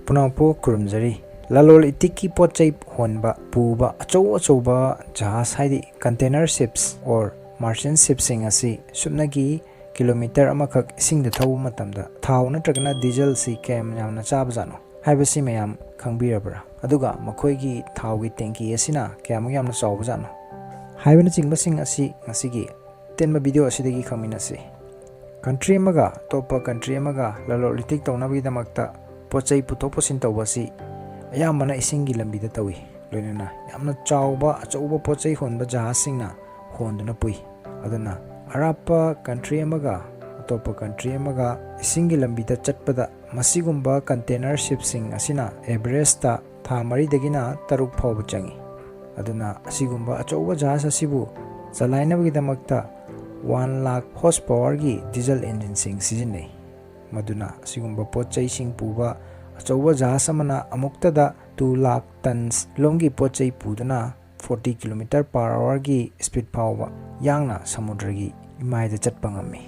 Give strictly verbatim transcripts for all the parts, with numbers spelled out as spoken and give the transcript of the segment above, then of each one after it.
ꯄꯨꯅꯥꯎꯄꯨ ꯈꯨꯔꯨꯝꯖꯔꯤ꯫ ꯂꯂꯣꯜ ꯏꯇꯤꯛꯀꯤ ꯄꯣꯠ ꯆꯩ ꯍꯣꯟꯕ ꯄꯨꯕ ꯑꯆꯧ ꯑꯆꯧꯕ ꯖꯍꯥꯖ, ꯍꯥꯏꯗꯤ container ships or merchant shipꯁꯤꯡ ꯑꯁꯤ ꯁꯨꯞꯅꯒꯤ ꯀꯤꯂꯣꯃꯤꯇꯔ ꯑꯃꯈꯛ ꯏꯁꯤꯡꯗ ꯊꯧꯕ ꯃꯇꯝꯗ ꯊꯥꯎ ꯅꯠꯇ꯭ꯔꯒꯅ ꯗꯤꯖꯜꯁꯤ ꯀꯌꯥꯝ ꯌꯥꯝꯅ ꯆꯥꯕꯖꯥꯠꯅꯣ ꯍꯥꯏꯕꯁꯤ ꯃꯌꯥꯝ ꯈꯪꯕꯤꯔꯕ꯭ꯔꯥ? ꯑꯗꯨꯒ ꯃꯈꯣꯏꯒꯤ ꯊꯥꯎꯒꯤ ꯇꯦꯡꯀꯤ ꯑꯁꯤꯅ ꯀꯌꯥꯃꯨꯛ ꯌꯥꯝꯅ ꯆꯥꯎꯕꯖꯥꯠꯅꯣ ꯍꯥꯏꯕꯅꯆꯤꯡꯕꯁꯤꯡ ꯑꯁꯤ ꯉꯁꯤꯒꯤ ꯑꯇꯦꯟꯕ ꯚꯤꯗꯤꯑꯣ ꯑꯁꯤꯗꯒꯤ ꯈꯪꯃꯤꯟꯅꯁꯤ꯫ ꯀꯟꯇ꯭ꯔꯤ ꯑꯃꯒ ꯑꯇꯣꯞꯄ ꯀꯟꯇ꯭ꯔꯤ ꯑꯃꯒ ꯂꯂꯣꯟ ꯏꯇꯤꯛ ꯇꯧꯅꯕꯒꯤꯗꯃꯛꯇ ꯄꯣꯠ ꯆꯩ ꯄꯨꯊꯣꯛ ꯄꯨꯁꯤꯟ ꯇꯧꯕ ꯑꯁꯤ ꯑꯌꯥꯝꯕꯅ ꯏꯁꯤꯡꯒꯤ ꯂꯝꯕꯤꯗ ꯇꯧꯏ꯫ ꯂꯣꯏꯅꯅ ꯌꯥꯝꯅ ꯆꯥꯎꯕ ꯑꯆꯧꯕ ꯄꯣꯠ ꯆꯩ ꯍꯣꯟꯕ ꯖꯍꯥꯖꯁꯤꯡꯅ ꯍꯣꯟꯗꯨꯅ ꯄꯨꯏ꯫ ꯑꯗꯨꯅ ꯑꯔꯥꯞꯄ ꯀꯟꯇ꯭ꯔꯤ ꯑꯃꯒ ꯑꯇꯣꯞꯄ ꯀꯟꯇ꯭ꯔꯤ ꯑꯃꯒ ꯏꯁꯤꯡꯒꯤ ꯂꯝꯕꯤꯗ ꯆꯠꯄꯗ ꯃꯁꯤꯒꯨꯝꯕ container shipꯁꯤꯡ ꯑꯁꯤꯅ ꯑꯦꯚꯔꯦꯖꯇ ꯊꯥ ꯃꯔꯤꯗꯒꯤꯅ ꯇꯔꯨꯛ ꯐꯥꯎꯕ ꯆꯪꯏ꯫ ꯑꯗꯨꯅ ꯑꯁꯤꯒꯨꯝꯕ ꯑꯆꯧꯕ ꯖꯍꯥꯖ ꯑꯁꯤꯕꯨ ꯆꯂꯥꯏꯅꯕꯒꯤꯗꯃꯛꯇ one lakh horse powerꯒꯤ ꯗꯤꯖꯜ ꯏꯟꯖꯤꯟꯁꯤꯡ ꯁꯤꯖꯤꯟꯅꯩ꯫ ꯃꯗꯨꯅ ꯑꯁꯤꯒꯨꯝꯕ ꯄꯣꯠ ꯆꯩꯁꯤꯡ ꯄꯨꯕ ꯑꯆꯧꯕ ꯖꯍꯥꯖ ꯑꯃꯅ ꯑꯃꯨꯛꯇꯗ two lakh tons ꯂꯣꯝꯒꯤ ꯄꯣꯠ ꯆꯩ ꯄꯨꯗꯨꯅ forty kilometer per hourꯒꯤ speed ꯐꯥꯎꯕ ꯌꯥꯡꯅ ꯁꯃꯨꯗ꯭ꯔꯒꯤ ꯏꯃꯥꯏꯗ ꯆꯠꯄ ꯉꯝꯃꯤ꯫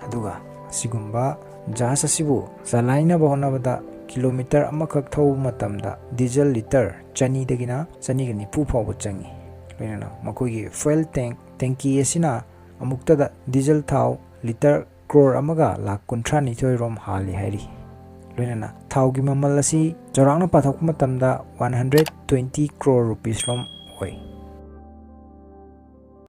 ꯑꯗꯨꯒ ꯑꯁꯤꯒꯨꯝꯕ ꯖꯍꯥꯖ ꯑꯁꯤꯕꯨ ꯆꯂꯥꯏꯅꯕ ꯍꯣꯠꯅꯕꯗ ꯀꯤꯂꯣꯃꯤꯇꯔ ꯑꯃꯈꯛ ꯊꯧꯕ ꯃꯇꯝꯗ ꯗꯤꯖꯜ ꯂꯤꯇꯔ ꯆꯅꯤꯗꯒꯤꯅ ꯆꯅꯤꯒ ꯅꯤꯐꯨ ꯐꯥꯎꯕ ꯆꯪꯏ꯫ ꯂꯣꯏꯅꯅ ꯃꯈꯣꯏꯒꯤ fuel tank, ꯇꯦꯡꯀꯤ ꯑꯁꯤꯅ ꯑꯃꯨꯛꯇꯗ ꯗꯤꯖꯜ ꯊꯥꯎ ꯂꯤꯇꯔ ꯀ꯭ꯔꯣꯔ ꯑꯃꯒ ꯂꯥꯈ ꯀꯨꯟꯊ꯭ꯔꯥ ꯅꯤꯊꯣꯏ ꯔꯣꯝ ꯍꯥꯜꯂꯤ ꯍꯥꯏꯔꯤ꯫ ꯂꯣꯏꯅꯅ ꯊꯥꯎꯒꯤ ꯃꯃꯜ ꯑꯁꯤ ꯆꯥꯎꯔꯥꯛꯅ ꯄꯥꯊꯣꯛꯄ ꯃꯇꯝꯗ one hundred twenty crore rupees ꯔꯣꯝ ꯑꯣꯏ꯫